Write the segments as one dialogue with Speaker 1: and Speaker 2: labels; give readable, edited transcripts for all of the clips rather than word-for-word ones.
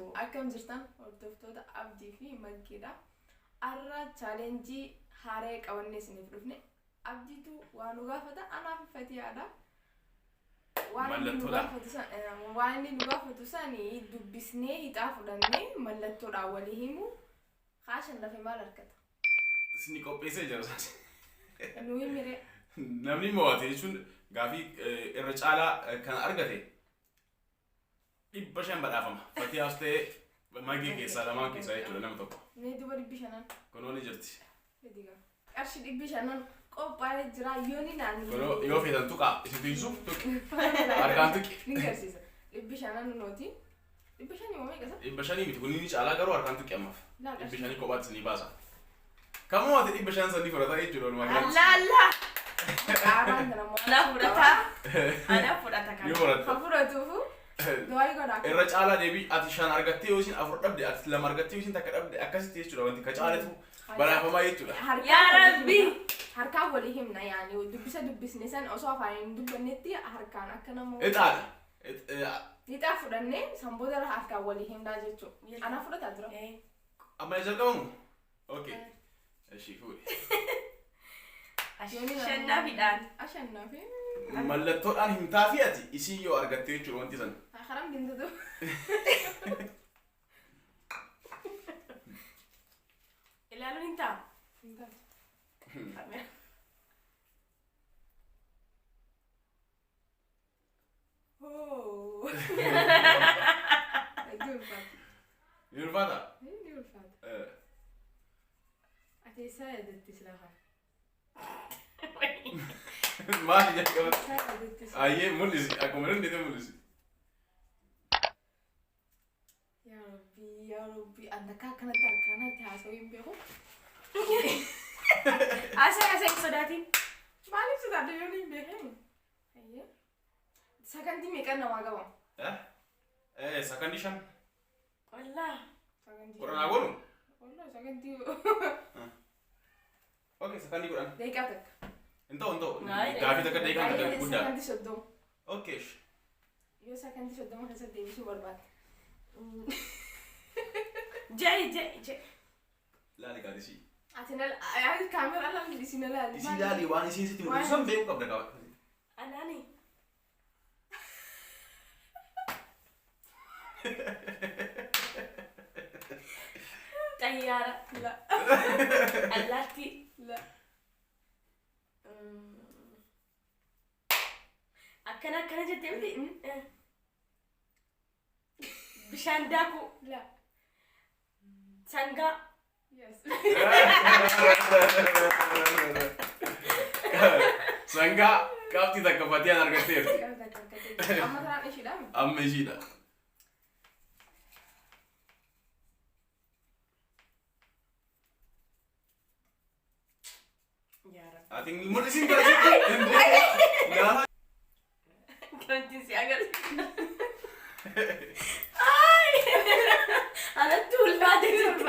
Speaker 1: Wabarakaatu.
Speaker 2: Akkam jirtan hordoftoota Abdii fi Maggiidha. Har'a challenge haaree qabannee isiniif dhufne. Abdiitu waa nu gaafata, anaaf Fatiyaadha. Waan inni nu
Speaker 3: Mallattoodhaan.
Speaker 2: gaafatu san waan inni nu gaafatu san dubbisnee hixaa fudhannee mallattoodhaan walii himu. Haa shannafe maal argata?
Speaker 3: Isin qopheessee jira isaan.
Speaker 2: Nu himire.
Speaker 3: Namni mo'ate jechuun gaafii irra caalaa kan argate 500 badhaafama. Fatiyaas ta'ee Magee keessaa lamaan keessaa jechuudha nama tokko.
Speaker 2: Mee duba 500n.
Speaker 3: Kunoo ni jirti.
Speaker 2: Fidi gaa. Qarshii 500n qophaa'ee jira yooni naan.
Speaker 3: Kunoo yoo feetan tuqaa isin tuysuuf tuqi. Harkaan tuqi.
Speaker 2: Ni garsiisa. 500n nooti. 500 moo meeqa isa?
Speaker 3: 500 miti kun inni caalaa garuu harkaan tuqi ammaaf.
Speaker 2: Laa
Speaker 3: 500 kophaatti isinii baasa. Kan mo'ate 500 sanii fudhata jechuudha walumaa galatti.
Speaker 1: Allah Allah.
Speaker 2: Qaaraan kana moo.
Speaker 1: Ana fudhata. Ana fudhata
Speaker 3: Ni
Speaker 1: kana.
Speaker 3: fudhatta.
Speaker 2: Kan fudhatuufu du'aa godhaa.
Speaker 3: Irra caalaa deebii ati shan argattee yoo isin afur dhabde ati lama argattee yoo isin takka dhabde akkasitti jechuudha wanti ka caaletu badhaafamaa jechuudha.
Speaker 2: Harkaan
Speaker 1: Yaa
Speaker 2: walii
Speaker 1: Rabbi.
Speaker 2: himna. Harkaan walii himna yaani dubbisa dubbisne san osoo afaan hin dubbannetti harkaan akka nama
Speaker 3: Ixaadha.
Speaker 2: Ixaa fudhannee san booda irra harkaan walii himnaa jechuudha. Anaa fudhataa jira.
Speaker 3: Amma jalqabamu? Okay. Ishii fuudhi.
Speaker 1: Ashannaafiidhaan.
Speaker 2: Ashannaafi.
Speaker 3: Mallattoodhaan himtaa fi ati isii yoo argatte jechuudha wanti san.
Speaker 2: Karam gindatu.
Speaker 1: Ilaaluun hin ta'a.
Speaker 2: Hin taatu. Hoo. Hedduu ulfaata.
Speaker 3: Ni ulfaata?
Speaker 2: Ni ulfaata. Ati eessaa yaadatti silaa kana?
Speaker 3: Maali jalqabatti?
Speaker 2: Eessaa yaadatti silaa?
Speaker 3: Ayyee mul'isi akkuma dandeete mul'isi.
Speaker 2: Yaa Rabbii, yaa Rabbii, an takka akkanatti akkanatti haasawuu hin beeku.
Speaker 1: Haasa'e haasa'e hin sodaatin.
Speaker 2: Maaliif sodaadha yoo hin beekne? Ayyee. Sakandii meeqan namaa qaba?
Speaker 3: Eh? Sakandii shan.
Speaker 1: Wallah.
Speaker 2: Sakandii
Speaker 3: Kudhan haa goonu?
Speaker 2: Wallah sakandii
Speaker 3: Okay, sakandii 10.
Speaker 2: daqiiqaa takka.
Speaker 3: Hin ta'u hin ta'u.
Speaker 1: Naayii.
Speaker 3: Gaafii takka daqiiqaan takka guddaa.
Speaker 2: Sakandii 30.
Speaker 3: Okay.
Speaker 2: Yoo sakandii 30 keessatti deebisuu barbaadde.
Speaker 1: Je'i je'i je'i.
Speaker 3: Laali gaadisii.
Speaker 2: Ati na ati kaameraa laali isii na laali.
Speaker 3: Isii laali waan isiin sitti mul'isu san beekuu qabda qaba.
Speaker 1: Anaani. Xayyaara.
Speaker 2: La.
Speaker 1: Allaattii.
Speaker 2: La.
Speaker 1: Akkana akkana jettee miti. Bishaan daakuu.
Speaker 2: La.
Speaker 1: Sangaa.
Speaker 2: Yes.
Speaker 3: Sangaa qabxii takka Fatiyaan argatteerti.
Speaker 2: Amma karaan ishiidha.
Speaker 3: Amma ishiidha.
Speaker 1: Yaa Rabbi.
Speaker 3: Ati mul'isiin gara sitti. Gaafa
Speaker 1: Kamittiin si agarsiisa. Ay! Anatti ulfaate jirti.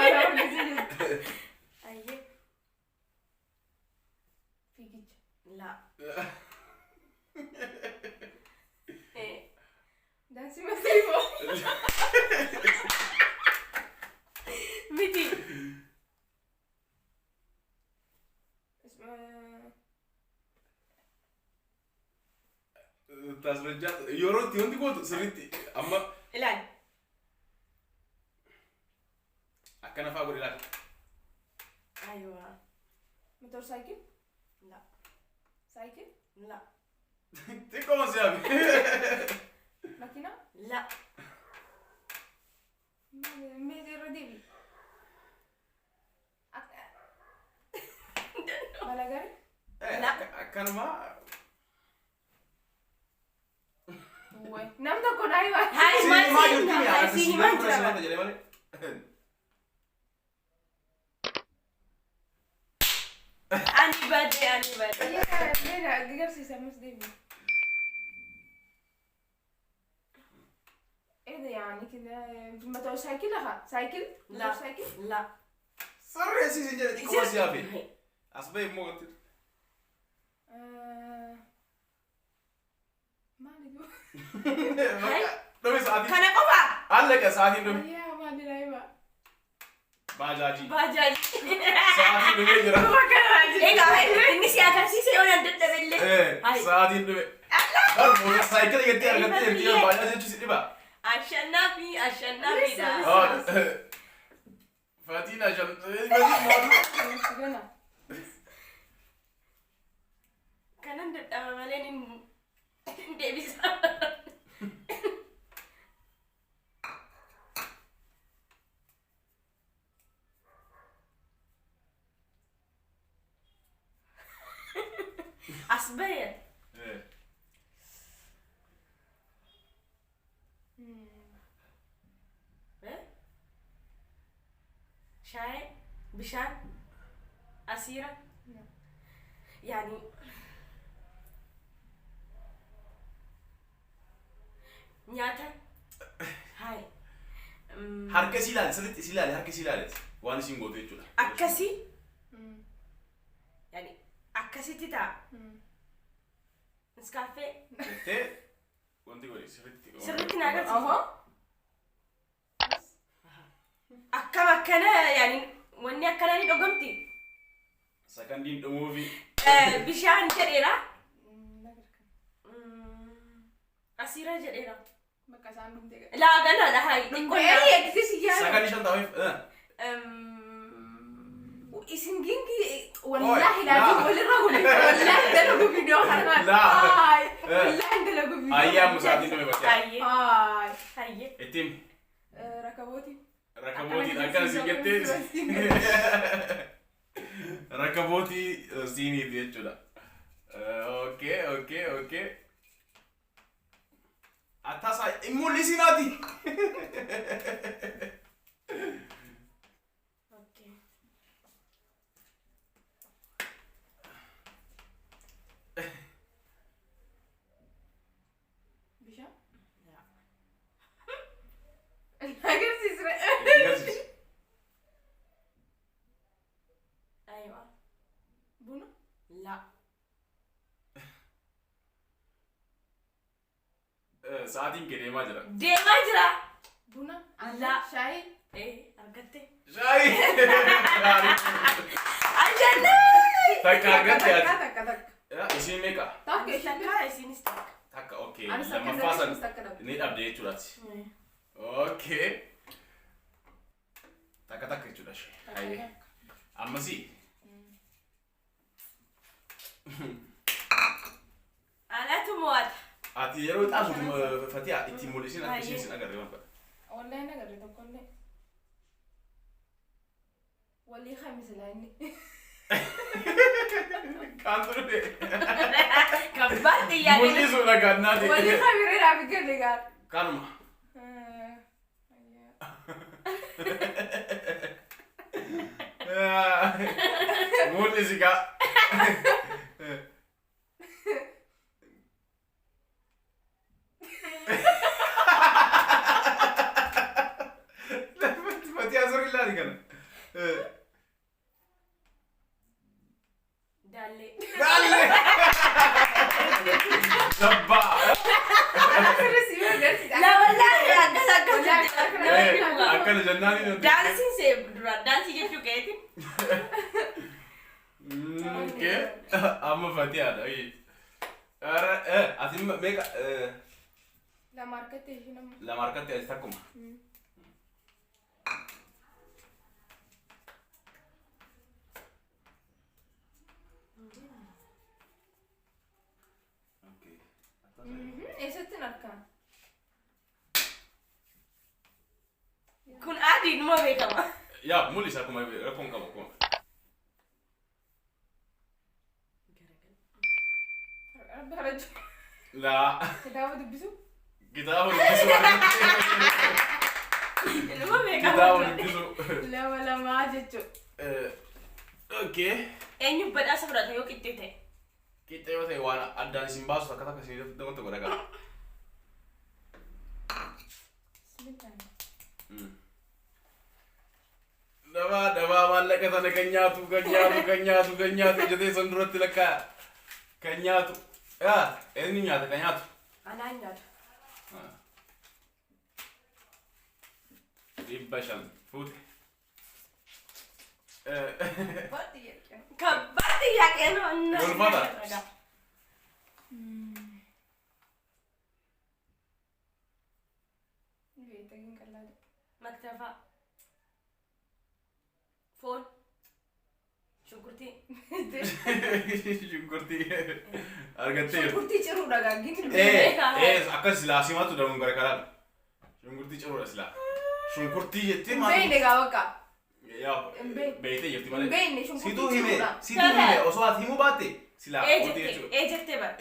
Speaker 1: Ayyee.
Speaker 2: Fiigicha.
Speaker 1: La. Eh,
Speaker 2: Daansii masiiboo.
Speaker 1: Miti.
Speaker 3: Tasrajjaa yeroo itti wanti gootu sirriitti amma
Speaker 1: Ilaali.
Speaker 3: akkana fa'aa godhe laata.
Speaker 1: Aywa.
Speaker 2: Motor saayikil?
Speaker 1: La.
Speaker 2: Saayikil?
Speaker 1: La.
Speaker 3: Xiqqoo si hafe.
Speaker 2: Makiinaa?
Speaker 1: La.
Speaker 2: Mee irra deebi. Balagari?
Speaker 3: Akkanuma
Speaker 2: Way. Nam tokko naa hima.
Speaker 1: Hai
Speaker 3: si
Speaker 1: maal
Speaker 3: himaa
Speaker 1: si
Speaker 3: jirti
Speaker 1: hima?
Speaker 3: mi'a
Speaker 1: Hai
Speaker 3: ati
Speaker 1: si
Speaker 3: si
Speaker 1: himaa
Speaker 3: nama
Speaker 1: jira.
Speaker 3: simata jedhee malee.
Speaker 1: Ani bade ani bade.
Speaker 2: Mee na agarsiisa ammas deebi. ايه ده يعني كده موتور سايكل ها سايكل
Speaker 1: لا.
Speaker 2: موتور سايكل
Speaker 1: La.
Speaker 3: Sarree si si jedhe xiqqoo si hafe. As ba'e immoo wanti.
Speaker 2: آه... مالي
Speaker 3: Dhume sa'aatiin.
Speaker 1: Kana qofa.
Speaker 3: Allaqa sa'aatiin dhume.
Speaker 2: يا
Speaker 3: Baajaajii.
Speaker 1: Baajaajii.
Speaker 3: Sa'aatiin dhumee jira.
Speaker 1: Egaa inni si agarsiise yoo nan dadhabe illee.
Speaker 3: Sa'aatiin dhume. Bar saayikila jettee argattee jirti yoo baajaajii jechuun si dhiba.
Speaker 1: Ashannaafi ashannaafiidha.
Speaker 3: Fatiin ashan. Fatiin maal?
Speaker 2: Gana.
Speaker 1: Kanan dadhaba malee hin deebisa. As bahe. Shaayee, bishaan, asiira. Yani nyaata. Hai.
Speaker 3: Harka isii ilaali, sirriitti isii ilaali, harka isii ilaali. Waan isiin gootu jechuudha.
Speaker 1: Akkasii. Yani akkasitti ta'a. Iskaaffee.
Speaker 3: Jettee wanti godhe sirriitti.
Speaker 1: Sirriitti na agarsiisa.
Speaker 2: Ahoo.
Speaker 1: Akkam akkana, yani wanni akkana ni dhogamti.
Speaker 3: Sakandiin dhumuufi.
Speaker 1: Bishaan jedheera. Asiira jedheera.
Speaker 2: Bakka isaan dhumte.
Speaker 1: Laa ganaadha hayi. Xiqqoo.
Speaker 2: Ee, eegsis iyyaa.
Speaker 3: Sakandii 5 ta'uuf.
Speaker 2: Isin gingi wallaahi
Speaker 3: Oi,
Speaker 2: laazim
Speaker 3: laa.
Speaker 2: walirra godhe. Wallaahi dalagu viidiyoo kanaan.
Speaker 3: Laa.
Speaker 2: Haay. Wallaahi dalagu viidiyoo.
Speaker 3: Ayyaa musaatiin dhume battee.
Speaker 1: Hayyee.
Speaker 2: Haay.
Speaker 1: Hayyee.
Speaker 3: Ittiin
Speaker 2: Rakabootii.
Speaker 3: rakabootiin akkana siin jettee rakabootii siiniiti jechuudha. Okay. Attaasaa hin mul'isinaati.
Speaker 1: Okay.
Speaker 2: Bishaan. Agarsiisre.
Speaker 3: Agarsiisi.
Speaker 1: Aywa.
Speaker 2: Buna.
Speaker 1: La.
Speaker 3: Sa'aatiin kee deemaa jira.
Speaker 1: Deemaa jira.
Speaker 2: Buna.
Speaker 1: Laa.
Speaker 2: Shaayii.
Speaker 1: Argatte.
Speaker 3: Shaayii.
Speaker 1: Ajannaa!
Speaker 3: Takka argatte
Speaker 2: Takka
Speaker 3: ati.
Speaker 2: takka takka.
Speaker 3: Isiin meeqa?
Speaker 2: Takka isheen.
Speaker 1: Takka, isinis takka.
Speaker 3: Takka, okay.
Speaker 2: Anis takka
Speaker 3: Lammaffaa
Speaker 2: dhabde,
Speaker 3: san
Speaker 2: takka dhabde.
Speaker 3: ni dhabde jechuudhaati. Okay. Takka takka jechuudha ishee. Hayyee. Ammasii.
Speaker 1: Alatu mo'ata.
Speaker 3: Ati yeroo xaasu Fatiha ittiin mul'isin akka isheen sin agarre waan fedha.
Speaker 2: Wallahi na agarre tokkollee. Walii kamisila inni.
Speaker 3: Kaantu dhufe.
Speaker 1: Kabbaatti xiyyaadhe.
Speaker 3: Mul'isuu dhagaannaati.
Speaker 2: Walii kamiree naaf gadi gaar.
Speaker 3: Kanuma. Mul'isi gaa. Fatiha sirrii ilaali kana.
Speaker 1: Daallee.
Speaker 3: Daallee! Dabbaa!
Speaker 1: La wallaahi akkas akkas jette.
Speaker 3: Akkana jennaani nuti.
Speaker 1: Daansiin see dura daansii jechuu ka'eeti.
Speaker 3: Okay. Amma Fatihaadha. Ati meeqa?
Speaker 2: Lama harkatti isheen amma.
Speaker 3: Lama harkatti, ati takkuma. Okay.
Speaker 2: Eessatti harkaan?
Speaker 1: Kun adii numa beekama.
Speaker 3: Yaa mul'isa, akkuma rakkoon qabu akkuma.
Speaker 2: Rabbi haraju.
Speaker 3: Laa.
Speaker 2: Kitaaba dubbisu.
Speaker 3: Kitaaba dubbisu.
Speaker 1: Numa beekama.
Speaker 3: Kitaaba dubbisu.
Speaker 2: Lama lamaa jechuudha.
Speaker 3: Okay.
Speaker 1: Eenyu badhaasa fudhata yoo qixxee ta'e?
Speaker 3: Qixxee yoo ta'e waan addaan isin baasu takka takka isin wanta godha gaa.
Speaker 2: Bismillah.
Speaker 3: Dabaa dabaa maallaqa sana kan nyaatu, kan nyaatu, kan nyaatu, kan nyaatu ija san duratti lakkaa kan nyaatu. Yaa eenyu nyaata kan nyaatu?
Speaker 1: Anaan nyaatu.
Speaker 3: 500 fuute.
Speaker 2: ከባድ ጥያቄ ነው።
Speaker 1: ከባድ ጥያቄ ነው። እና
Speaker 3: ይወልፋታ።
Speaker 2: ቤተ ግን ቀላል።
Speaker 1: መክተፋ፣ foon፣ ሽንኩርቲ።
Speaker 3: Shunkurtii argattee jirti.
Speaker 2: Shunkurtii ciruudha gaggin.
Speaker 3: Akkas silaa simatu damuun gara karaadha. Shunkurtii ciruudha silaa. Shunkurtii jettee
Speaker 2: Hin
Speaker 3: maal?
Speaker 2: beekne gaa bakka.
Speaker 3: Yaa
Speaker 2: Hin beekne.
Speaker 3: beektee jirti
Speaker 2: Hin
Speaker 3: malee.
Speaker 2: beekne shunkurtii
Speaker 3: Situu hime
Speaker 2: ciruudha.
Speaker 3: situu hime osoo ati himuu baatte silaa
Speaker 1: Ee
Speaker 3: qotii
Speaker 1: jette
Speaker 3: jechuudha.
Speaker 1: ee jettee bara.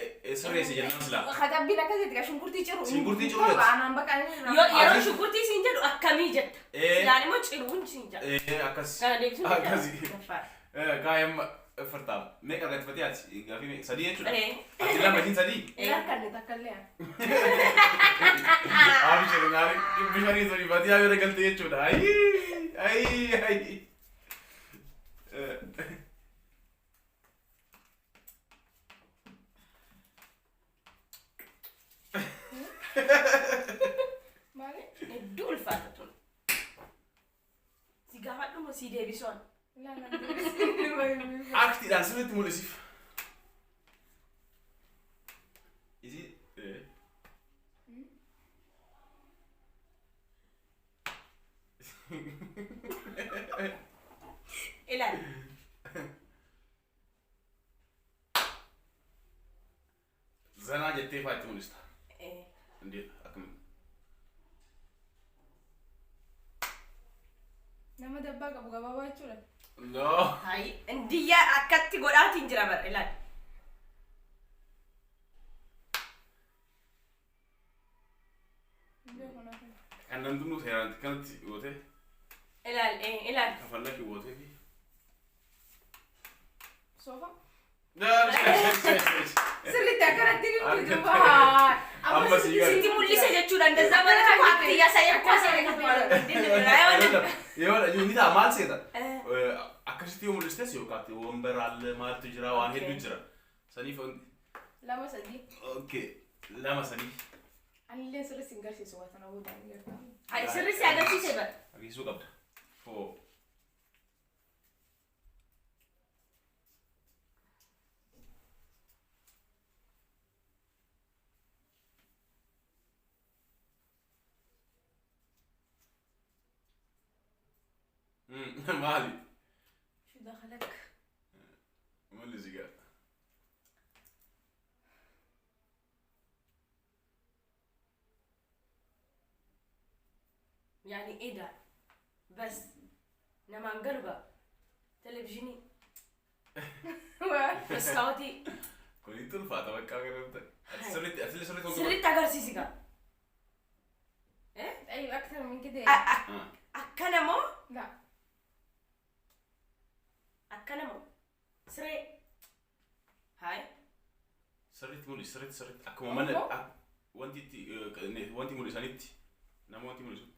Speaker 3: Sirreessi jennaan silaa.
Speaker 2: Katabbiin akkasitti gaa shunkurtii ciru.
Speaker 3: Shunkurtii ciruu jetti.
Speaker 2: Anaan bakka inni
Speaker 1: Yoo yeroo
Speaker 3: Ati-
Speaker 1: shunkurtii siin jedhu akkamii jetta? Silaan immoo ciruun siin jedha.
Speaker 3: Akkas.
Speaker 1: Kana deebisuun ni
Speaker 3: Akkasi.
Speaker 1: danda'a.
Speaker 3: Kaayam firtaaf. Meeqa argattifatee ati gaafii meeqa? Sadii jechuudha.
Speaker 1: Ee.
Speaker 3: Ati lama ishiin sadii.
Speaker 2: Hin harkanne takka illee.
Speaker 3: Abshir naari 500 sadi fatiyaa bira galte jechuudha. Ayii ayii ayii.
Speaker 2: Maali?
Speaker 1: Hedduu ulfaata tun. Si gaafadhu moo si deebisuun?
Speaker 2: Ilaalaan deebisee.
Speaker 3: Aktiidhaan sirriitti mul'isiif. Isii
Speaker 1: Ilaali.
Speaker 3: Zanaa jettee fa'aa itti mul'ista.
Speaker 1: Ee.
Speaker 3: Indeet akkamitti?
Speaker 2: Nama dabbaa qabu gabaabaa jechuudha.
Speaker 3: No.
Speaker 1: Hayi indiyyaa akkatti godhaatiin jira bara ilaali.
Speaker 2: Hin beeku naaf.
Speaker 3: Kan namni seeraan kanatti gootee
Speaker 1: Ilaali ilaali.
Speaker 3: kafallaki gootee fi.
Speaker 2: Soofa. Sirriitti akkanatti ni
Speaker 3: Argatte.
Speaker 2: dubbaa.
Speaker 3: Amma sii gale.
Speaker 1: Sitti mul'ise jechuudha. Ndazaa mana tokko aktiyyaa isaa yakkaa isaa
Speaker 3: Yoo ni ta'a maal seeta? Akkasitti yoo mul'istes yookaan wambaraalle maaltu jira waan hedduu jira. Saniif
Speaker 2: Lama sadii.
Speaker 3: Okay, lama sadii.
Speaker 2: Anillee sirri sin garsiisu waa sana booda ni gargaara.
Speaker 1: Hayi sirri si agarsiise bara.
Speaker 3: Agarsiisuu qabda. Foo. Maali?
Speaker 1: شو دخلك؟
Speaker 3: Mul'isi gaa.
Speaker 1: يعني ايه ده؟ بس namaan galu gaa televezyiinii mastaawotii.
Speaker 3: Kunitti ulfaata bakka agarta. Ati sirriitti ati sirriitti
Speaker 1: Sirriitti agarsiisi gaa.
Speaker 2: طيب أكثر من كده.
Speaker 1: Akkana moo?
Speaker 2: لا.
Speaker 1: Akkana moo? Siree. Hayi.
Speaker 3: Sirriitti mul'isi sirriitti sirriitti akkuma mana wanti itti wanti mul'isanitti nama wanti mul'isutti.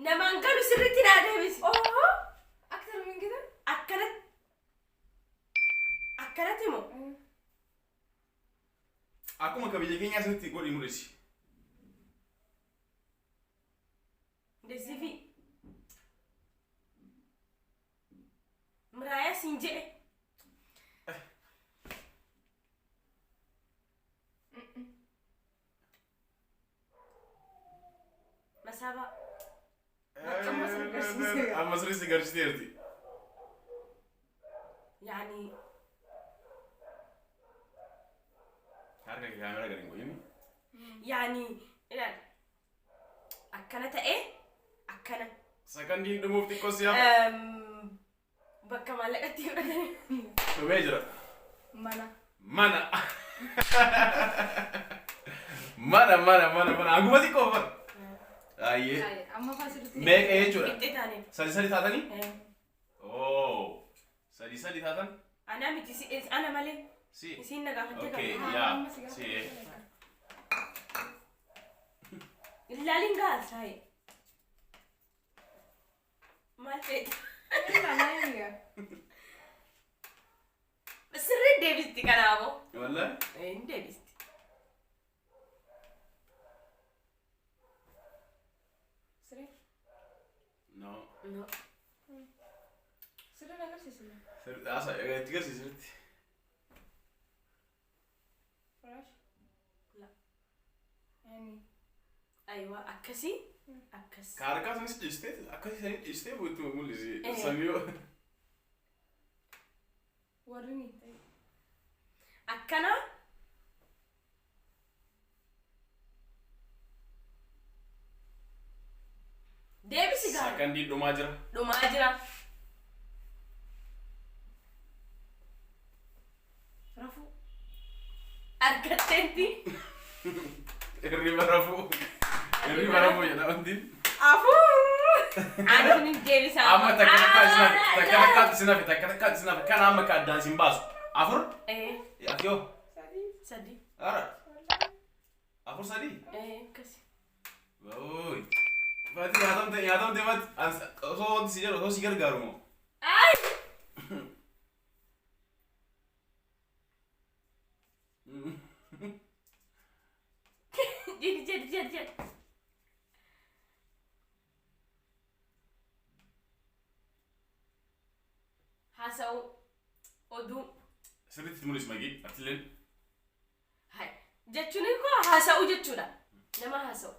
Speaker 1: Namaan galu sirriitti naa deebisi.
Speaker 2: أوه أكثر من كده.
Speaker 1: Akkanatti. Akkanatti moo?
Speaker 3: Akkuma ka biyya keenyaa sirriitti godhi mul'isi.
Speaker 1: እንደዚህ fi miraaya siin jedhe. Masaabaa.
Speaker 2: Amma sirriitti agarsiiseera.
Speaker 3: Amma sirriitti agarsiisteerti.
Speaker 1: Yani
Speaker 3: Harka kee kaameraa gadi hin godhini.
Speaker 1: yani ilaali. Akkana ta'ee akkana.
Speaker 3: Sakandiin dhumuuf xiqqoo si hafa.
Speaker 1: Bakka maallaqatti fudhatanii.
Speaker 3: Dhumee jira.
Speaker 2: Mana.
Speaker 3: Mana. Mana mana mana mana hanguma xiqqoo bara. Ayyee.
Speaker 2: Amma faa sirriitti.
Speaker 3: Meeqa jechuudha?
Speaker 1: Qixxee taaneef.
Speaker 3: Sadi sadi taatanii? Oo. Sadi sadi taatan?
Speaker 1: Ana miti ana malee.
Speaker 3: Si.
Speaker 1: Isiin na gaafattee
Speaker 3: Okay,
Speaker 1: qabdi.
Speaker 3: yaa. Si.
Speaker 1: Ilaaliin gaa saayi. Maal feeta? Sirrii deebisti kanaafoo.
Speaker 3: Wallahi?
Speaker 1: Hin deebisti.
Speaker 2: Siree.
Speaker 3: No.
Speaker 1: No.
Speaker 2: Sirriin agarsiisne.
Speaker 3: Haasa itti garsiisi sirriitti.
Speaker 2: Firaash.
Speaker 1: La.
Speaker 2: Yaani.
Speaker 1: Aywa akkasii akkas.
Speaker 3: Ka harkaa sanis dhiistee akkasii sanii dhiistee itti mul'isi.
Speaker 1: Eh.
Speaker 3: Samii yoo.
Speaker 2: Warri ni ta'e.
Speaker 1: Akkana deebisi gaara.
Speaker 3: Sakandii dhumaa jira.
Speaker 1: Dhumaa jira.
Speaker 2: Rafuu.
Speaker 1: Argatteetti.
Speaker 3: Hirriba rafuu. Hirriba rafuu jedha wanti.
Speaker 2: Afur.
Speaker 1: Ani hin deebisaa.
Speaker 3: Amma takka takkaa isin hafe takka takkaa isin hafe takka takkaa isin hafe kana amma ka addaan isin baasu. Afur.
Speaker 1: Eh,
Speaker 3: Ati yoo.
Speaker 2: Sadii.
Speaker 1: sadi.
Speaker 3: Ara. Afur sadii.
Speaker 1: Eh, akkasi.
Speaker 3: Ooy. Fati nyaatamte nyaatamte fati. Osoo wanti si jedhu osoo si gargaaru moo.
Speaker 1: Ay! Jedhi jedhi jedhi jedhi. Haasa'uu. Oduu.
Speaker 3: Sirriitti itti mul'isi magii. Atilleen.
Speaker 1: Hai. Jechuun koo haasa'uu jechuudha. Nama haasa'u.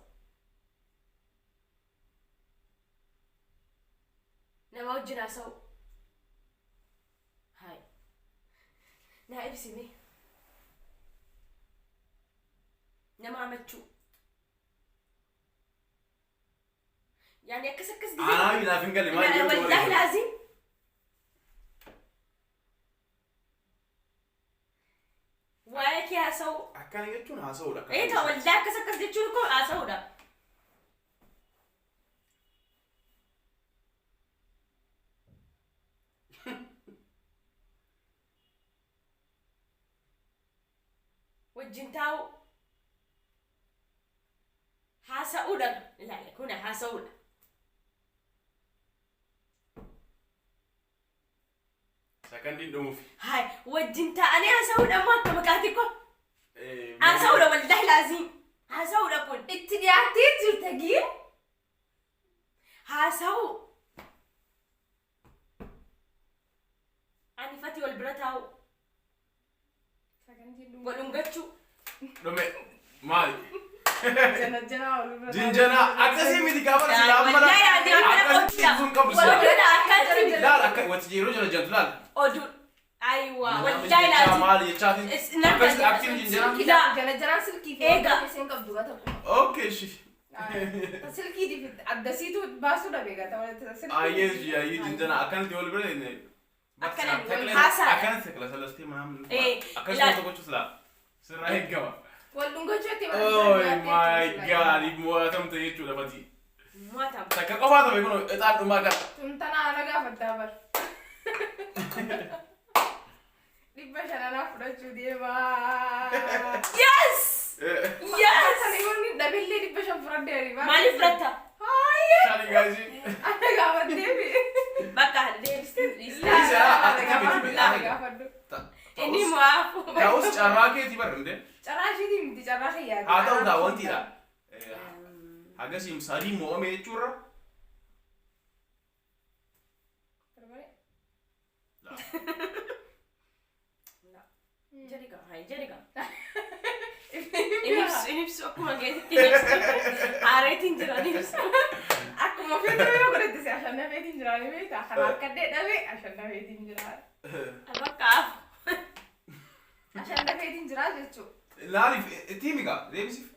Speaker 1: Nama wajjin haasa'u. Hai. Naa ibsime. Nama amachuu. Yaani akkas akkas gisee.
Speaker 3: Anaa naaf hin galle maal jedhu
Speaker 1: Wallaahi laazim. Waa'ee kee haasa'u.
Speaker 3: Akkana jechuun haasa'uudha.
Speaker 1: Egaa wallaahi akkas akkas jechuun koo haasa'uudha. Wajjin taa'u. Haasa'uudha. Ilaali kun haasa'uudha.
Speaker 3: Sakandiin dhumuuf.
Speaker 1: Hai wajjin taa'anii haasa'uudha immoo akka maqaati koo. Haasa'uudha wallaahi laaziim. Haasa'uudha kun.
Speaker 2: Itti dhiyaattee jirta gii.
Speaker 1: Haasa'uu. Ani fati wal bira taa'u.
Speaker 2: Sagantii dhuma.
Speaker 1: Wal dhungachuu.
Speaker 3: Dhume maali?
Speaker 2: Jana janaa wal bira.
Speaker 3: Jinjanaa akkasii miti gaafa silaa amma
Speaker 1: Wallaahi ati akkana
Speaker 3: akkasitti
Speaker 1: qotiidha.
Speaker 3: ibsuun qabdu silaa.
Speaker 1: Oduudha akkasitti miti.
Speaker 3: Laal akka wanti yeroo jala jantu laal.
Speaker 1: Oduu. Ayiwa wallaahi laaziim.
Speaker 3: Maali jechaatiin? Akkasitti aktiin jinjanaa?
Speaker 1: Laa.
Speaker 2: Jana janaa silkii fi
Speaker 1: Eega.
Speaker 2: isheen qabdu gata.
Speaker 3: Okay shi.
Speaker 2: Silkii addasiitu baasuu dhabe gata.
Speaker 3: Ayyee shi ayyee jinjanaa akkanatti wal bira hin.
Speaker 1: Akkana haasaadha.
Speaker 3: Akkanatti takla salastee maam.
Speaker 1: Eh,
Speaker 3: Akkasitti
Speaker 1: ilaal.
Speaker 3: wanta gochuu silaa. Sirraa eegama.
Speaker 2: Wal dhungachuutti
Speaker 3: Oh my god, mo'atamte jechuudha fati.
Speaker 1: Mo'atama.
Speaker 3: Takka qofaa tafe kun ixaan dhumaa kana.
Speaker 2: Tun tana ana gaafattaa bar. 500 fudhachuu deemaa.
Speaker 1: Yes! Yes!
Speaker 2: Sana yoon dhabillee 500 fudhadheeri.
Speaker 1: Maaliif fudhatta?
Speaker 2: Haayee.
Speaker 3: Shani gaazii.
Speaker 2: Ana gaafatteefi.
Speaker 1: Bakka deebistee dhiiste.
Speaker 3: Isa,
Speaker 2: Ana
Speaker 3: ati
Speaker 2: gaafadhu.
Speaker 3: miti,
Speaker 2: Ana gaafadhu.
Speaker 1: Inni mo'aafu.
Speaker 3: Ta'us carraa keetii bar hundee.
Speaker 2: Carraa ishiitii miti carraa kiyyaati.
Speaker 3: Haa ta'u taa wantiidha. Hagasiin sadii mo'ame jechuurra.
Speaker 2: Barbare.
Speaker 1: Jedhi qaba. Hai jedhi qaba. Inni ibsu inni ibsu akkuma geetitti inni ibsu. Aareetiin jira inni ibsu.
Speaker 2: Akkuma feetu yoo godhatte si ashannafeetiin jiraani beektaa? Kana akka dhabe ashannafeetiin jiraa.
Speaker 1: Bakka afu.
Speaker 2: Ashannafeetiin jiraa jechuudha.
Speaker 3: Laaliif itti himi gaa deebisiif.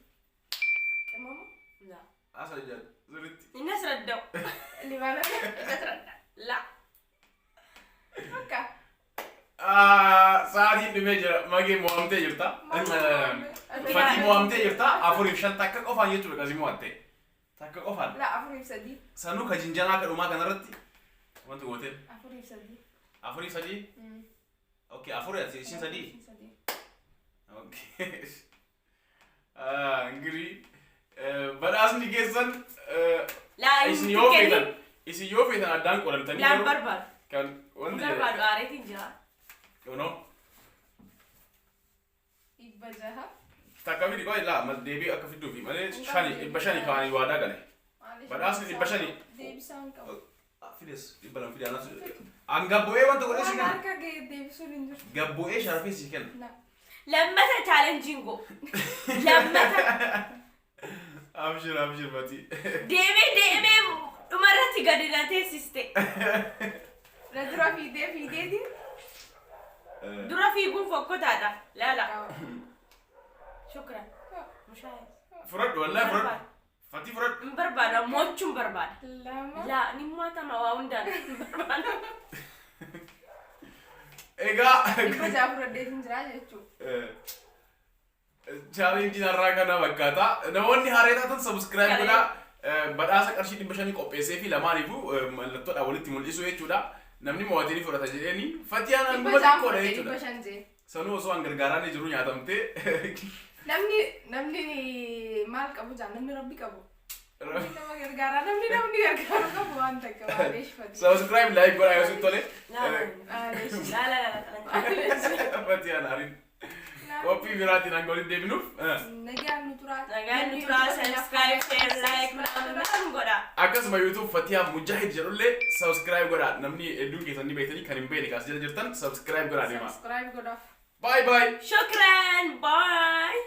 Speaker 2: Qimama.
Speaker 1: La.
Speaker 3: Asa jedhu sirriitti.
Speaker 1: Inni as radda'u.
Speaker 2: Libaana. Inni asirra.
Speaker 1: La.
Speaker 2: Akka.
Speaker 3: Sa'aatiin dhumee jira. Magee mo'amtee jirta. Fatii mo'amtee jirta. Afuriif shan takka qofaan jechuudha kasii mo'atte. Takka qofaan.
Speaker 2: La afuriif sadii.
Speaker 3: Sanuu ka jinjanaa ka dhumaa kanarratti wanti gooteen.
Speaker 2: Afuriif sadii.
Speaker 3: Afuriif sadii? Okay, afuri ati ishiin sadii?
Speaker 2: Ishiin sadii.
Speaker 3: Okay. እንግዲህ badhaasni keessan
Speaker 1: Laa
Speaker 3: isin yoo feetan isin yoo feetan addaan qoramtanii
Speaker 1: Laan
Speaker 3: yeroo
Speaker 1: barbaadu.
Speaker 3: kan
Speaker 1: Hin
Speaker 3: wanti
Speaker 1: barbaadu aareetiin jira.
Speaker 3: jedhu no
Speaker 2: 600.
Speaker 3: Takka fidi qoy laa mal deebii akka fidduufi malee shani 500 kaanii waadaa gale.
Speaker 2: Maaliif
Speaker 3: Badhaasni 500.
Speaker 2: Deebisaan qabu.
Speaker 3: Fides 200 fide anas. An gabbu'ee wanta godhee si
Speaker 2: Waan
Speaker 3: kenna.
Speaker 2: harka ga'e deebisuun hin jiru.
Speaker 3: Gabbu'ee sharafee si kenna.
Speaker 2: Na.
Speaker 1: Lammata challenge go. Lammata
Speaker 3: Abshir abshir Fatii.
Speaker 1: deemee deemee dhumarratti gadi na teessiste.
Speaker 2: Na dura fiidee fiideeti.
Speaker 1: Dura fiiguun fokkotaadha. Laala. Shukran. Mushaayee.
Speaker 3: Fudhadhu wallahi fudhadhu. Fatii fudhadhu.
Speaker 1: Hin barbaada mo'achuun barbaada.
Speaker 2: Lama.
Speaker 1: Laa ni mo'atama waa hundaan hin barbaada.
Speaker 3: Egaa
Speaker 2: 600 fudhadheetiin jira jechuudha.
Speaker 3: Challengeiin har'aa kana fakkaata. Namoonni haaree taatan subscribe godhaa. Badhaasa qarshii 500 qopheessee fi lamaaniifuu mallattoodhaan walitti mul'isu jechuudha. Namni mo'atee ni fudhata jedheeni. Fatiyaan
Speaker 2: Dhibba
Speaker 3: hanguma
Speaker 2: ja'a
Speaker 3: xiqqoodha
Speaker 2: fudhadhee
Speaker 3: jechuudha.
Speaker 2: 500 jee.
Speaker 3: Sanuu osoo an gargaaraan jiru nyaatamtee.
Speaker 2: Namni maal qabu jaa namni rabbi qabu. Namni nama gargaaraa namni gargaaru qabu waan takka maaleesh fati.
Speaker 3: Subscribe like godhaa yoo sitti tole.
Speaker 2: Maaleesh.
Speaker 1: Laa laa laa laa.
Speaker 3: Fatiyaan haariin. Qophii biraatiin hanga walitti deebinuuf.
Speaker 2: Nagaan nu turaa.
Speaker 1: Nagaan nu turaa, subscribe, share, like, ምናምን godha.
Speaker 3: Akkasuma YouTube Fatiyaa Mujahid jedhullee subscribe godhaa. Namni hedduun keessan ni beektanii kan hin beekne kaas jala jirtan subscribe godhaa deemaa.
Speaker 2: Subscribe godhaaf.
Speaker 3: Bye bye.
Speaker 1: Shukran, bye.